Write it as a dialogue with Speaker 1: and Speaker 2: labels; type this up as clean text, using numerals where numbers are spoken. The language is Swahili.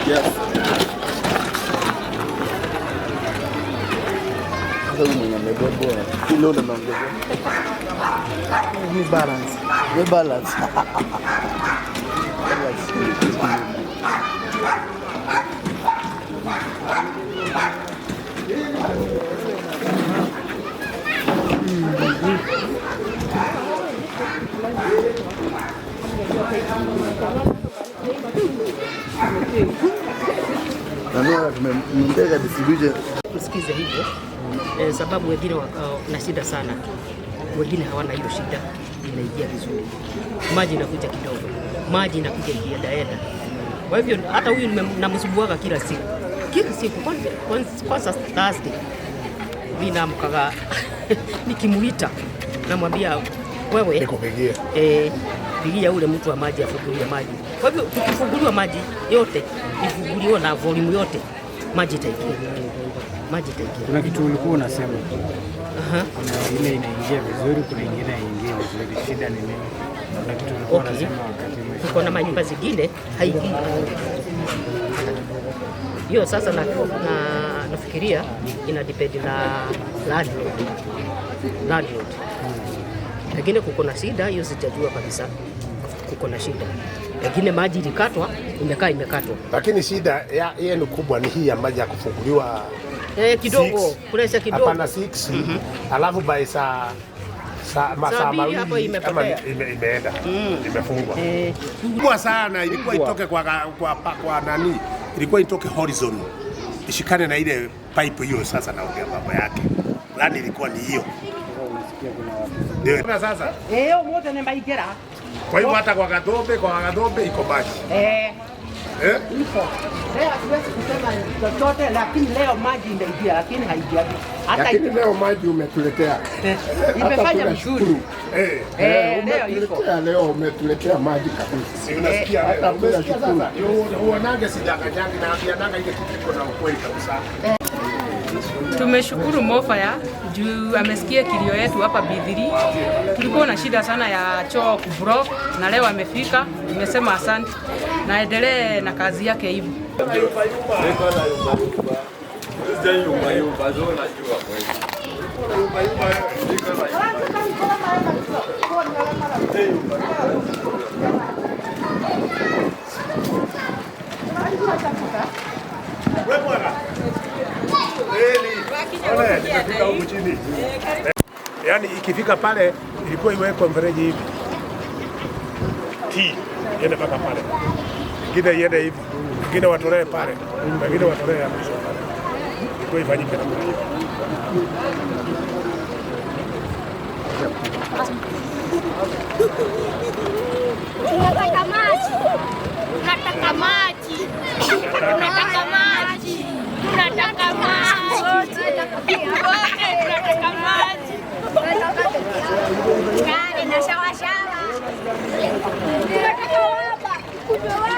Speaker 1: Yes. Sasa huyu mwenye amebebwa kilo ndo ameongezea.
Speaker 2: Ni balance.
Speaker 1: Ni balance. Balance. Na mimi tumembega distribution.
Speaker 3: Tusikize hivyo sababu wengine na shida sana, wengine hawana hiyo shida, inaingia vizuri, maji inakuja kidogo, maji inakuja ikiendaenda. Kwa hivyo hata huyu namsumbuaga kila siku kila siku, kwanza Thursday mimi naamkaga nikimuita namwambia wewe
Speaker 4: Nikupigie.
Speaker 3: Pigia ule mtu wa maji afungulie maji. Kwa hivyo tukifunguliwa maji yote ifunguliwe na volume yote, maji itaingia, maji itaingia.
Speaker 5: Kuna kitu ulikuwa unasema,
Speaker 3: Aha.
Speaker 5: kuna ile inaingia vizuri, kuna ingine haingii vizuri. Shida ni nini? Kuna kitu ulikuwa unasema wakati mwisho.
Speaker 3: Tuko na manyumba zingine haingii hiyo. Sasa nafikiria ina depend na landlord. Pengine kuko na shida hiyo, sijajua kabisa. Kuko na shida, pengine maji ilikatwa, imekaa imekatwa.
Speaker 4: Lakini shida ya yenu kubwa ni hii ya maji ya kufunguliwa
Speaker 3: Kidogo
Speaker 4: six.
Speaker 3: Pressure kidogo.
Speaker 4: Hapana 6. Alafu by saa masaa
Speaker 3: Saa mbili hapo
Speaker 4: mawili
Speaker 3: imepotea.
Speaker 4: ama imeenda imefungwa.
Speaker 3: Eh.
Speaker 4: Kubwa sana ilikuwa itoke kwa nani? Ilikuwa itoke horizon ishikane na ile pipe hiyo. Sasa naongea mambo yake, yaani ilikuwa ni hiyo ndio. Sasa
Speaker 6: Umuthi nĩ maingĩra.
Speaker 4: Kwa hivyo hata kwa Gathombe iko maji.
Speaker 6: Eh.
Speaker 4: Eh?
Speaker 6: Iko. Leo hatuwezi kusema chochote, lakini leo maji imeingia, lakini haingia. Hata
Speaker 7: Lakini leo maji umetuletea.
Speaker 6: Imefanya
Speaker 7: Hata
Speaker 6: mzuri.
Speaker 7: tunashukuru.
Speaker 4: Eh.
Speaker 6: Leo iko.
Speaker 7: Umetuletea leo, umetuletea maji kabisa.
Speaker 4: Si unasikia
Speaker 7: Hata
Speaker 4: wewe? Umesikia
Speaker 7: tunashukuru.
Speaker 4: sasa? Uonange sidanganyangi na ambiananga ile kitu iko na ukweli kabisa.
Speaker 8: Tumeshukuru Mofaya juu amesikia kilio yetu hapa B3. Tulikuwa na shida sana ya choo kublock na leo amefika. Tumesema asante na endelee na kazi yake hivyo.
Speaker 4: Wewe bwana. Eli. Ole, nimefika huku chini. Yaani ikifika pale ilikuwa iwekwe mfereji hivi. T iende mpaka pale. Ingine iende hivi. Ingine watolee pale. Wengine watolee ya mwisho pale. Ilikuwa ifanyike namna hiyo.
Speaker 9: Tunataka maji, tunataka maji, tunataka maji, tunataka maji, tunataka maji. Kale na shawa shawa. Tunataka waba, kunywa waba.